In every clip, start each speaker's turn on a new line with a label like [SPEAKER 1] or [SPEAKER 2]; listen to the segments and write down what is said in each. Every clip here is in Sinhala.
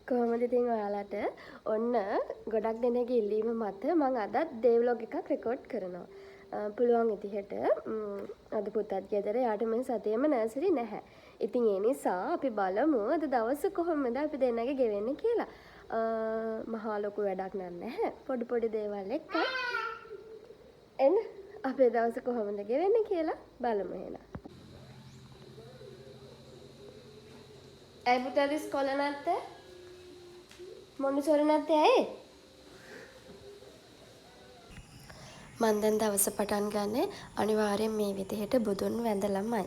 [SPEAKER 1] කොහොමද ඉතින් ඔයාලට ඔන්න ගොඩක් දෙනෙක්ගේ ඉල්ලීම මත මං අදත් ඩේ ව්ලොග් එකක් රෙකෝඩ් කරනවා. පුළුවන් විදිහට අද පුතත් ගෙදර යාට මේ සතියේම නර්සරි නැහැ. ඉතින් ඒ නිසා අපි බලමු අද දවස කොහොමද අපි දෙන්නගේ ගෙවෙන්නේ කියලා. මහා ලොකු වැඩක් නම් නැහැ. පොඩි පොඩි දේවල් එක්ක එන්න අපේ දවස කොහොමද ගෙවෙන්නේ කියලා බලමු එහෙනම්. ඇයි පුතාද ඉස්කෝලේ නැත්තේ? මොන්ටිසෝරි නැත්තේ ඇයි? මං දැන් දවස පටන් ගන්නේ අනිවාර්යෙන් මේ විදිහට බුදුන් වැඳලමයි.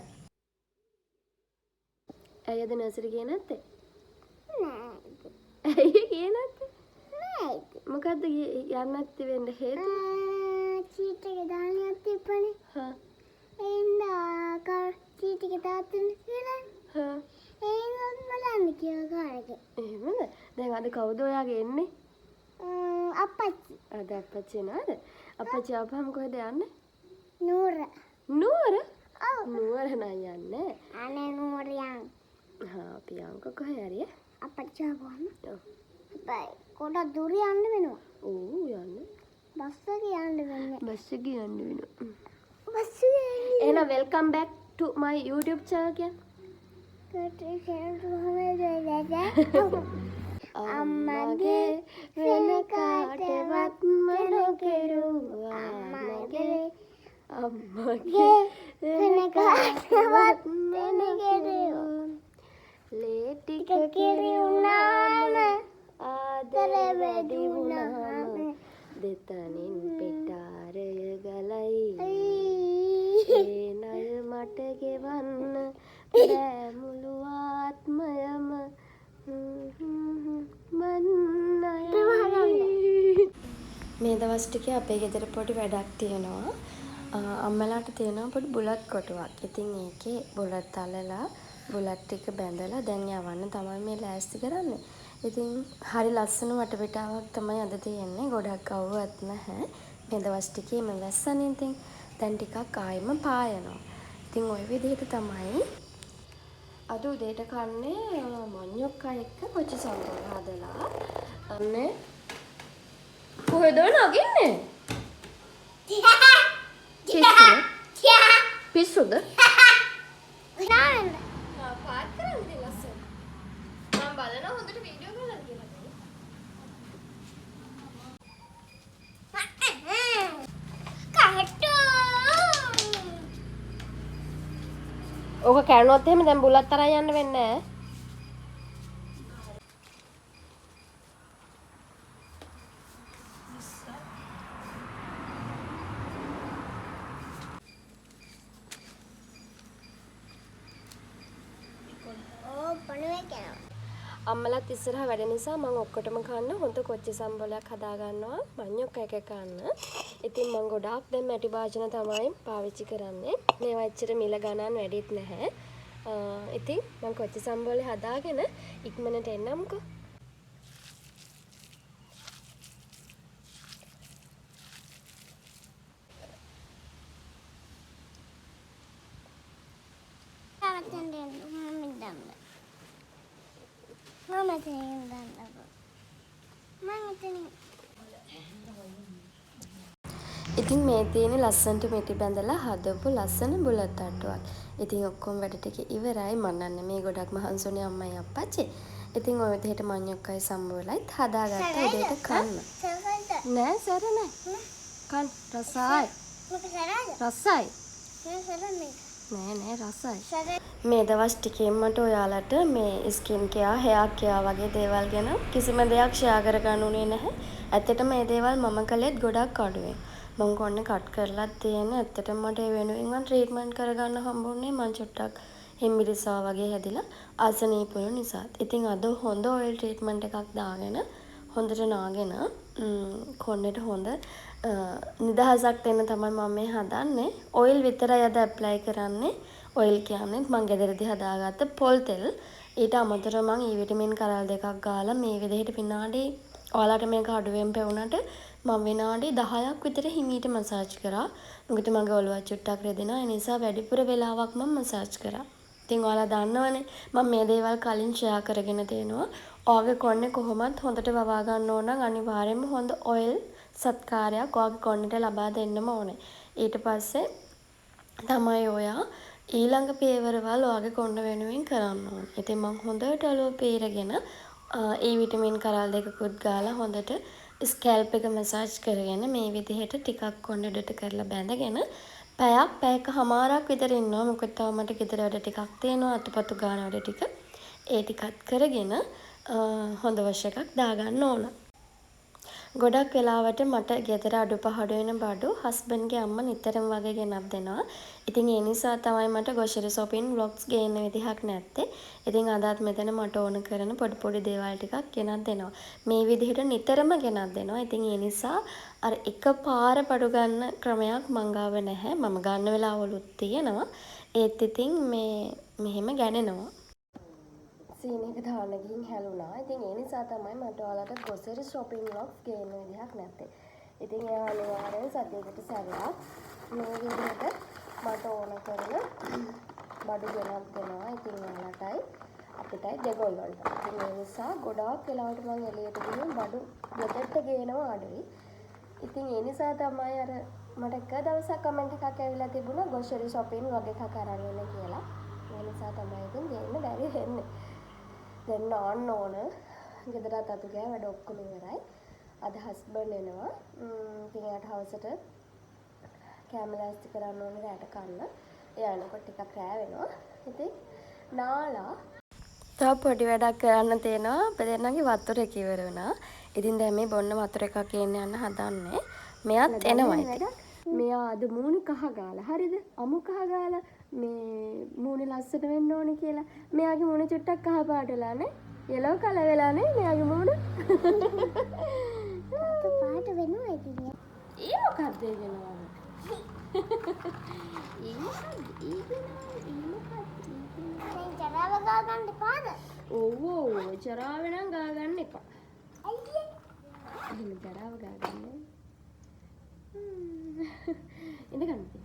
[SPEAKER 1] ඇයි අද නර්සරි ගියේ නැත්තේ?
[SPEAKER 2] නෑ.
[SPEAKER 1] ඇයි ගියේ නැත්තේ?
[SPEAKER 2] නෑ.
[SPEAKER 1] මොකද්ද යන්න නැත්තේ වෙන්න හේතුව?
[SPEAKER 2] චීට් එක දාන්න තිබ්බනේ.
[SPEAKER 1] හා.
[SPEAKER 2] එන්න චීට් එක දාන්න කියලා.
[SPEAKER 1] හා.
[SPEAKER 2] ඒ බලන්න කියලා කාර් එකේ.
[SPEAKER 1] එහෙමද? දැන් අද කවුද ඔයාගේ එන්නේ?
[SPEAKER 2] අප්පච්චි.
[SPEAKER 1] අද අප්පච්චි එනවද? අප්පච්චි ආපුවම කොහෙද යන්නේ?
[SPEAKER 2] නුවර.
[SPEAKER 1] නුවර?
[SPEAKER 2] ඔව්.
[SPEAKER 1] නුවර නම් යන්නේ.
[SPEAKER 2] අනේ නුවර යන්.
[SPEAKER 1] හා අපි යන්කෝ කොහේ හරි ඈ.
[SPEAKER 2] අප්පච්චි ආපුවම.
[SPEAKER 1] ඔව්.
[SPEAKER 2] හැබැයි ගොඩක් දුර යන්න වෙනවා.
[SPEAKER 1] ඔව් යන්න.
[SPEAKER 2] බස් එකේ යන්න වෙන්නේ.
[SPEAKER 1] බස් එකේ යන්න වෙනවා.
[SPEAKER 2] බස් එකේ යන්න.
[SPEAKER 1] එහෙනම් welcome back to my YouTube channel කියන්න. අම්මගේ වෙන කාටවත්ම නොකෙරුවා මගේ අම්මගේ වෙන කාටවත්ම නොකෙරුවා ලේ ටික කිරි වුණාම ආදර වැඩි වුණාම දෙතනින් පිටාරය ගලයි ඒ ණය මට ගෙවන්න බෑ මුළු ආත්මයම මේ දවස් ටිකේ අපේ ගෙදර පොඩි වැඩක් තියෙනවා. අම්මලාට තියෙනවා පොඩි බුලත් කොටුවක්. ඉතින් ඒකේ බුලත් අලලා බුලත් ටික බැඳලා දැන් යවන්න තමයි මේ ලෑස්ති කරන්නේ. ඉතින් හරි ලස්සන වටපිටාවක් තමයි අද තියෙන්නේ. ගොඩක් අවුවත් නැහැ. මේ දවස් ටිකේම වැස්සනේ ඉතින්. දැන් ටිකක් ආයෙම පායනවා. ඉතින් ওই විදිහට තමයි අද උදේට කන්නේ මඤ්ඤොක්කා එක්ක කොච්චි සම්බෝල හදලා. අනේ කොහෙද ඔය නගින්නේ? පිස්සුද? පිස්සුද?
[SPEAKER 2] නෑ.
[SPEAKER 1] පාත් කරන්න ඉතින් ලස්සන. මම බලනවා හොඳට වීඩියෝ කරලා කියලා.
[SPEAKER 2] කහටු.
[SPEAKER 1] ඕක කැඩුනොත් එහෙම දැන් බුලත් අරන් යන්න වෙන්නේ නෑ. අම්මලත් ඉස්සරහ වැඩ නිසා මං ඔක්කොටම කන්න හොඳ කොච්චි සම්බෝලයක් හදා ගන්නවා මඤ්ඤොක්ක එක කන්න. ඉතින් මං ගොඩාක් දැන් මැටි භාජන තමයි පාවිච්චි කරන්නේ. මේවා එච්චර මිල ගණන් වැඩිත් නැහැ. ඉතින් මං කොච්චි සම්බෝලේ හදාගෙන ඉක්මනට එන්නම්කෝ. ඉතින් මේ තියෙන ලස්සනට මිටි බැඳලා හදපු ලස්සන බුලත් තට්ටුවක්. ඉතින් ඔක්කොම වැඩ ටික ඉවරයි. මං නම් මේ ගොඩක් මහන්සිුනේ අම්මයි අප්පච්චි. ඉතින් ඔය විදිහට මඤ්ඤොක්කයි සම්බෝලයිත් හදාගත්තා උදේට කන්න. නෑ සැර නෑ. කන්න රසයි.
[SPEAKER 2] මොකද සැරද?
[SPEAKER 1] රසයි.
[SPEAKER 2] නෑ සැර මේක.
[SPEAKER 1] නෑ නෑ රසයි. මේ දවස් ටිකෙන් මට ඔයාලට මේ ස්කින් කෙයා, හෙයාර් කෙයා වගේ දේවල් ගැන කිසිම දෙයක් ෂෙයා කරගන්න උනේ නැහැ. ඇත්තටම මේ දේවල් මම කළේත් ගොඩක් අඩුවෙන්. මං කොන්නේ කට් කරලත් තියෙන්නේ. ඇත්තටම මට ඒ වෙනුවෙන් ට්‍රීට්මන්ට් කරගන්න හම්බුනේ මං චුට්ටක් හෙම්බිරිස්සා වගේ හැදිලා අසනීප වුණු නිසා. ඉතින් අද හොඳ ඔයිල් ට්‍රීට්මන්ට් එකක් දාගෙන හොඳට නාගෙන කොන්නේට හොඳ නිදහසක් දෙන්න තමයි මම මේ හදන්නේ. ඔයිල් විතරයි අද ඇප්ලයි කරන්නේ. ඔයිල් කියන්නේ මං ගෙදරදී හදාගත්ත පොල් තෙල්. ඊට අමතරව මං ඊ විටමින් කරල් දෙකක් ගාලා මේ විදිහට විනාඩි ඔයාලට මේක අඩුවෙන් පෙවුනට මං විනාඩි 10ක් විතර හිමීට මසාජ් කරා. මොකද මගේ ඔළුව චුට්ටක් රිදෙනවා. ඒ නිසා වැඩිපුර වෙලාවක් මං මසාජ් කරා. ඉතින් ඔයාලා දන්නවනේ මම මේ දේවල් කලින් ෂෙයා කරගෙන තියෙනවා. ඔයාගේ කොණ්ඩේ කොහොමත් හොඳට වවා ගන්න ඕන නම් අනිවාර්යයෙන්ම හොඳ ඔයිල් සත්කාරයක් ඔයාගේ කොණ්ඩේට ලබා දෙන්නම ඕනේ. ඊට පස්සේ තමයි ඔයා ඊළඟ පියවරවල් ඔයාගේ කොණ්ඩ වෙනුවෙන් කරන්න ඕනේ. ඉතින් මං හොඳට ඔළුව පීරගෙන ඒ විටමින් කරල් දෙකකුත් ගාලා හොඳට ස්කැල්ප් එක මසාජ් කරගෙන මේ විදිහට ටිකක් කොණ්ඩ උඩට කරලා බැඳගෙන පැයක් පැයකහමාරක් විතර ඉන්නවා. මොකද තව මට ගෙදර වැඩ ටිකක් තියෙනවා, අතුපතු ගාන වැඩ ටික. ඒ ටිකත් කරගෙන හොඳ වොෂ් එකක් දාගන්න ඕන. ගොඩක් වෙලාවට මට ගෙදර අඩුපහඩු වෙන බඩු හස්බන්ඩ්ගේ අම්මා නිතරම වගේ ගෙනත් දෙනවා. ඉතින් ඒ නිසා තමයි මට ග්‍රොසරි ෂොපින් ව්ලොග්ස් ගේන්න විදිහක් නැත්තේ. ඉතින් අදත් මෙතන මට ඕන කරන පොඩි පොඩි දේවල් ටිකක් ගෙනත් දෙනවා. මේ විදිහට නිතරම ගෙනත් දෙනවා. ඉතින් ඒ නිසා අර එකපාර බඩු ගන්න ක්‍රමයක් මං ගාව නැහැ. මම ගන්න වෙලාවලුත් තියෙනවා. ඒත් ඉතින් මේ මෙහෙම ගැනෙනවා. සීනි එක දාන්න ගිහින් හැලුණා. ඉතින් ඒ නිසා තමයි මට ඔයාලට ග්‍රොසරි ෂොපින් ව්ලොග්ස් ගේන්න විදිහක් නැත්තේ. ඉතින් එයා අනිවාර්යෙන් සතියකට සැරයක් මේ විදිහට මට ඕන කරන බඩු ගෙනත් දෙනවා. ඉතින් ඔයාලටයි අපිටයි දෙගොල්ලන්ට. ඉතින් ඒ නිසා ගොඩාක් වෙලාවට මං එළියට ගිහින් බඩු ගෙදරට ගේනවා අඩුයි. ඉතින් ඒ නිසා තමයි අර මට එක දවසක් කමෙන්ට් එකක් ඇවිල්ලා තිබුණා ග්‍රොසරි ෂොපින් ව්ලොග් එකක් අරන් එන්න කියලා. ඒ නිසා තමයි ඉතින් ගේන්න බැරි වෙන්නේ. දැන් නාන්න ඕන. ගෙදරත් අතු ගෑ වැඩ ඔක්කොම ඉවරයි. අද හස්බන්ඩ් එනවා. ඉතින් එයාට හවසට කෑම ලෑස්ති කරන්න ඕනේ රැට කන්න. එයා එනකොට ටිකක් රෑ වෙනවා. ඉතින් නාලා තව පොඩි වැඩක් කරන්න තියෙනවා. අපේ දෙන්නගේ වතුර එක ඉවර වුණා. ඉතින් දැන් මේ බොන්න වතුර එකක් ගේන්න යන්න හදන්නේ. මෙයාත් එනවා ඉතින්. මෙයා අද මූණ කහ ගාලා. හරිද? අමු කහ ගාලා මේ මූණ ලස්සන වෙන්න ඕනේ කියලා. මෙයාගේ මූණ චුට්ටක් කහ පාට වෙලා නේ. යෙලෝ කලර් වෙලා නේ මෙයාගේ මූණ.
[SPEAKER 2] පාට වෙනවා ඉතින්.
[SPEAKER 1] ඊ මොකක්ද ඒ ගෙනාවේ? ඊ මොකක්ද? ඊ ගෙනාවේ? ඊ මොකක්ද? ඊ ගෙනාවේ?
[SPEAKER 2] දැන් ජරාව ගා ගන්න එපාද?
[SPEAKER 1] ඔව් ඔව් ජරාව නම් ගා ගන්න එපා.
[SPEAKER 2] අයියේ.
[SPEAKER 1] එහෙම ජරාව ගා ගන්න ඕනේ. ඉඳ ගන්න ඉතින්.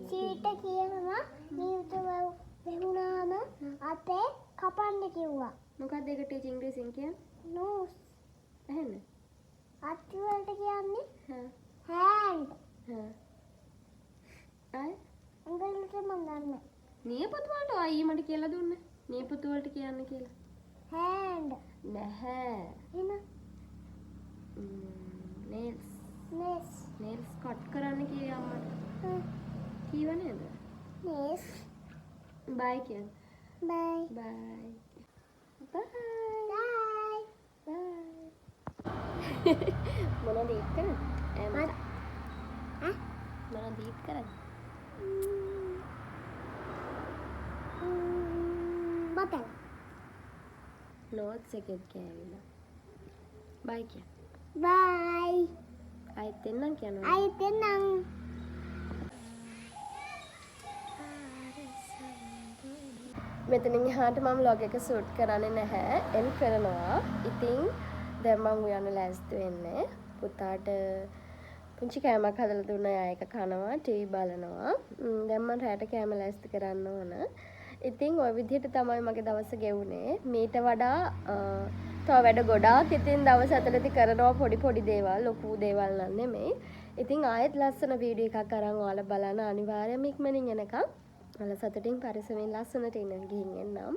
[SPEAKER 2] සීට කියනවා නියුත වැහුණාම අපේ කපන්න කිව්වා.
[SPEAKER 1] මොකක්ද ඒකට ඉංග්‍රීසියෙන් කියන්නේ?
[SPEAKER 2] නෝස්.
[SPEAKER 1] ඇහෙන්නේ?
[SPEAKER 2] අත් වලට කියන්නේ
[SPEAKER 1] හා.
[SPEAKER 2] හෑන්ඩ්.
[SPEAKER 1] හා. ආයි
[SPEAKER 2] අඟලට මන් දන්නේ නැහැ.
[SPEAKER 1] නියපොතු වලට ආයි මට කියලා දුන්නේ. නියපොතු වලට කියන්න කියලා.
[SPEAKER 2] හෑන්ඩ්.
[SPEAKER 1] නැහැ.
[SPEAKER 2] එහෙනම්
[SPEAKER 1] නේල්ස්.
[SPEAKER 2] නේල්ස්.
[SPEAKER 1] නේල්ස් කට් කරන්න කිව්වේ අම්මට. කීව නේද?
[SPEAKER 2] නේල්ස්.
[SPEAKER 1] බයි කියන්න.
[SPEAKER 2] බයි.
[SPEAKER 1] බයි. බයි.
[SPEAKER 2] බයි.
[SPEAKER 1] බයි. මොනවද ඊට් කරන්නේ? ඈ මචං.
[SPEAKER 2] ඈ?
[SPEAKER 1] මොනවද ඊට් කරන්නේ?
[SPEAKER 2] බතල.
[SPEAKER 1] නෝට්ස් එකෙත් ගෑවිලා. බයි කියන්න.
[SPEAKER 2] බයි.
[SPEAKER 1] ආයෙත් එන්නම් කියනවා.
[SPEAKER 2] ආයෙත් එන්නම්.
[SPEAKER 1] මෙතනින් එහාට මම ව්ලොග් එක ෂූට් කරන්නේ නැහැ. එන් කරනවා. ඉතින් දැන් මං උයන්න ලෑස්ති වෙන්නේ. පුතාට පුංචි කෑමක් හදලා දුන්නා. එයා ඒක කනවා, ටීවී බලනවා. දැන් මං රැට කෑම ලෑස්ති කරන්න ඕන. ඉතින් ඔය විදිහට තමයි මගේ දවස ගෙවුනේ. මීට වඩා තව වැඩ ගොඩාක් ඉතින් දවස් ඇතුළතදී කරනවා පොඩි පොඩි දේවල්, ලොකු දේවල් නම් නෙමෙයි. ඉතින් ආයෙත් ලස්සන වීඩියෝ එකක් අරන් ඔයාලා බලන්න අනිවාර්යයෙන්ම ඉක්මනින් එනකම්. ඔයාලා සතුටින් පරිස්සමෙන් ලස්සනට ඉන්න ගිහින් එන්නම්.